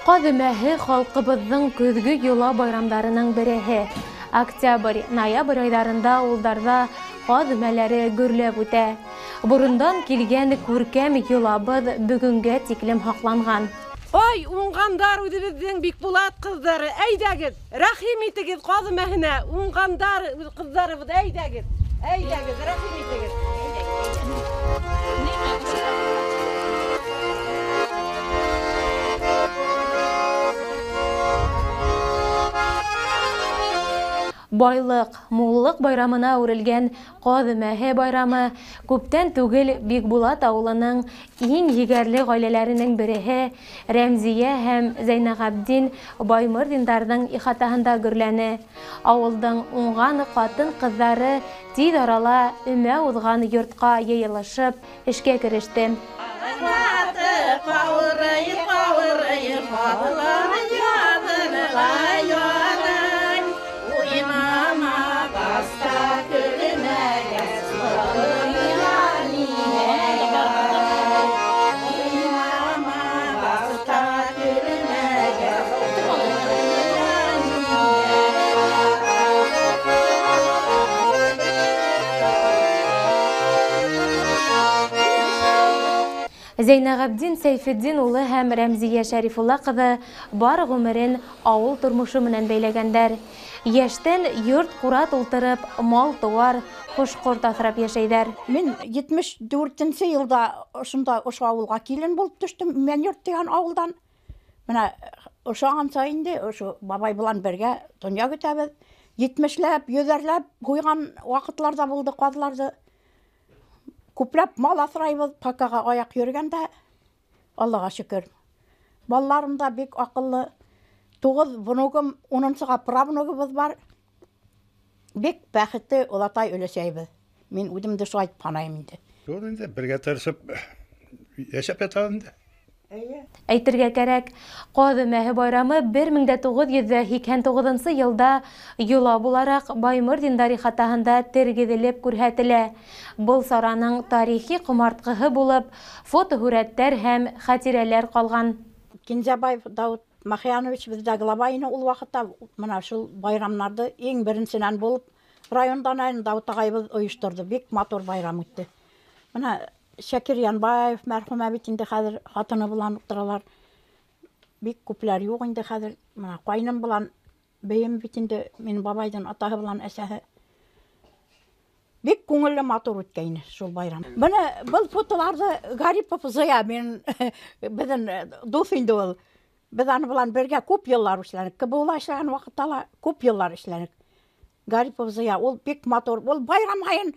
Ҡаҙ өмәһе халҡыбыҙҙың көҙгө йола байрамдарының береһе. Октябрь, ноябрь айҙарында ауылдарҙа ҡаҙ өмәләре гөрләп үтә. Борондан килгән күркәм йолабыҙ бөгөнгә тиклем һаҡланған. Ай, уңғандар үҙебеҙҙең Бикбулат ҡыҙҙары, әйҙәгеҙ, рәхим итегеҙ ҡаҙ өмәһенә, уңғандар ҡыҙҙарыбыҙ, әйҙәгеҙ, әйҙәгеҙ, рәхим итегеҙ. Байлыҡ, муллыҡ байрамына үрелгән Ҡаҙ өмәһе байрамы күптән түгел Бикбулат ауылының иң егәрле ғаиләләренең береһе Рәмзиә һәм Зәйнәғәбдин Баймырҙиндарҙың ихатаһында гөрләне. Ауылдың уңған ҡатын-ҡыҙҙары тиҙ арала өмә уҙған йортҡа йыйылышып эшкә кереште. Зәйнәғәбдин Сәйфетдин улы һәм Рәмзиә Шәрифулла ҡыҙы бар ғүмерен ауыл тормошо менән бәйләгәндәр. Йәштән йорт ҡура тултырып, мал-тыуар, ҡош-ҡорт аҫрап йәшәйҙәр. Мин 74-нсе йылда ошонда ошо ауылға килен булып төштөм, Имән йорт тигән ауылдан. Бына ошоғанса инде ошо бабай менән бергә донъя көтәбеҙ. 70-ләп, 100-әрләп ҡуйған ваҡытлар ҙа булды ҡаҙларҙы. Күпләп мал аҫрайбыҙ, пакаға аяҡ йөрөгәндә, Аллаға шөкөр. Балаларым да бик аҡыллы. 9 внугым, 10-сыға правнугыбыҙ бар. Бик бәхетле олатай өләсәйбеҙ. Мин үҙемде шулай итеп һанайым инде. Шул инде бергә тырышып йәшәп ятабыҙ инде. Әйтергә кәрәк, Ҡаҙ өмәһе байрамы 1989 йылда йола булараҡ Баймырҙиндар ихатаһында тергеҙелеп күрһәтелә. Был сараның тарихи ҡомартҡыһы булып, фотоһүрәттәр һәм хәтирәләр ҡалған. Кинзябаев Дауыт Махиянович беҙҙә глава ине ул ваҡытта. Бына шул байрамнарҙы иң беренсенән булып райондан Дауыт ағайыбыҙ ойошторҙо. Бик матур байрам үтте. Бына Шакир Янбаев мәрхүмә бит инде хәҙер хатыны булан ултыралар. Бик күпләр юҡ инде хәҙер. Бына ҡайным булан бейем бит инде минең бабайҙың атаһы булан әсәһе. Бик күңелле матур үткәйне шул байрам. Бына был фотоларҙы Гарипов Зыя мин беҙҙең дуҫ инде ул. Беҙ аны булан бергә күп йыллар эшләнек. КБУ-ла эшләгән ваҡытта ла күп йыллар эшләнек. Гарипов Зыя ул бик матур. Ул байрам һайын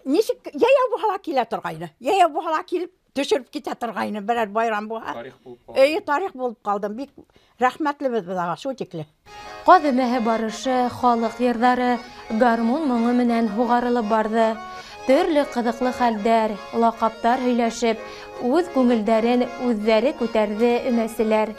нисек йәйәү булһа ла килә торғайны. Йәйәү булһа ла килеп төшөрөп китә торғайны, берәр байрам булһа. Тарих булып ҡалды. Эйе, тарих булып ҡалды. Бик рәхмәтлебеҙ беҙ ага, шул тикле. Ҡаҙ өмәһе барышы халыҡ йырҙары гармун моңо менән һуғарылып барҙы. Төрлө ҡыҙыҡлы хәлдәр, лаҡаптар һөйләшеп, үҙ күңелдәрен үҙҙәре күтәрҙе өмәселәр.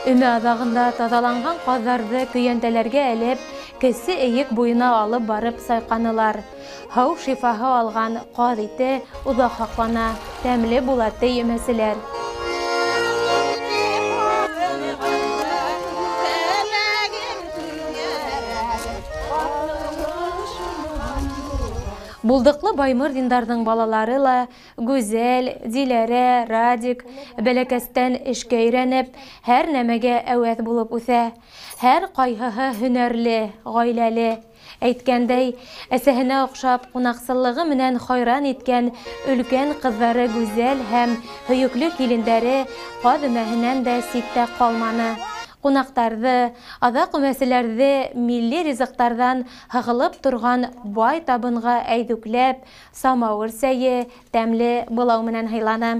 Өмә аҙағында таҙаланған ҡаҙҙарҙы көйәнтәләргә элеп, кесе эйек буйына алып барып сайҡанылар. Һыу шифаһы алған ҡаҙ ите оҙаҡ һаҡлана, тәмле була, ти өмәселәр. Булдыҡлы Баймырҙиндарҙың балалары ла Гүзәл, Диләрә, Радик бәләкәстән эшкә өйрәнеп, һәр нәмәгә әүәҫ булып үҫә. Һәр ҡайһыһы һөнәрле, ғаиләле. Әйткәндәй, әсәһенә оҡшап, ҡунаҡсыллығы менән хайран иткән өлкән ҡыҙҙары Гүзәл һәм һөйөклө килендәре ҡаҙ өмәһенән дә ситтә ҡалманы. Ҡунаҡтарҙы, аҙаҡ өмәселәрҙе милли ризыҡтарҙан һығылып торған бай табынға әйҙүкләп, самауыр сәйе, тәмле былау менән һыйланы.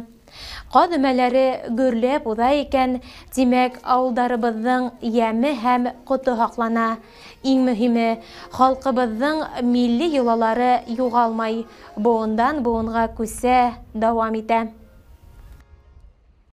Ҡаҙ өмәләре гөрләп уҙа икән, тимәк, ауылдарыбыҙҙың йәме һәм ҡото һаҡлана. Иң мөһиме, халҡыбыҙҙың милли йолалары юғалмай, быуындан быуынға күсә, дауам итә.